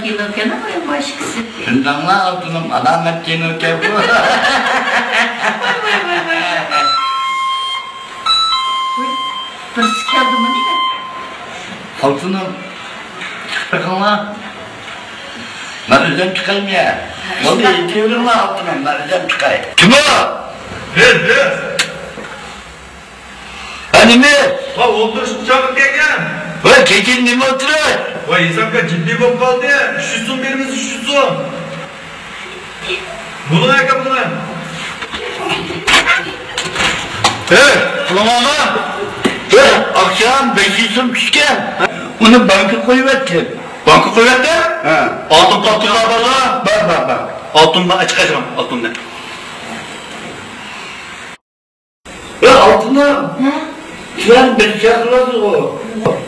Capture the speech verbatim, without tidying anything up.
كىنوكەن، باشقىسى. شۇنداقلا ئالتۇنۇم، ئالامەت كىنوكەن بۇ. ۋاي، ۋاي، ۋاي، ۋاي. ۋاي، بىرسى كەلدىمۇ نېمە؟ ئالتۇنۇم، چىقىپ بېقىڭلار. مەن ئۆزۈم چىقايمۇ يا؟ بولدى، يېتىۋېرىڭلار ئالتۇنۇم، مەن ئۆزۈم چىقاي. كىم ئۇ؟ بىز، بىز. ھە، نېمە؟ ۋاي، ئولتۇرۇشقا چاقىرىپ كەلگەن. ۋاي، كېچىدە نېمە ئولتۇرۇش؟ ۋاي، ھېسابكار جىددىي بولۇپ قالدى. ئۈچ يۈز سوم بېرىمىز، ئۈچ يۈز سوم. بۇنىڭ ئاكا، بۇنىڭ. ھەي، بۇنىڭ ئاغا. ھەي، ئاخشام بەش يۈز سوم چۈشكەن. ئۇنى بانكىغا قويۇۋەتتىم. بانكىغا قويۇۋەتتىڭ؟ ھە. ئالتۇن پالتىنلار بارلا؟ بار، بار، بار. ئالتۇن بار، ئاچىقايسەن ئالتۇننى. يا ئالتۇنۇم، ھە؟ سىلەر بىر چاقىرىۋاتىدىغۇ.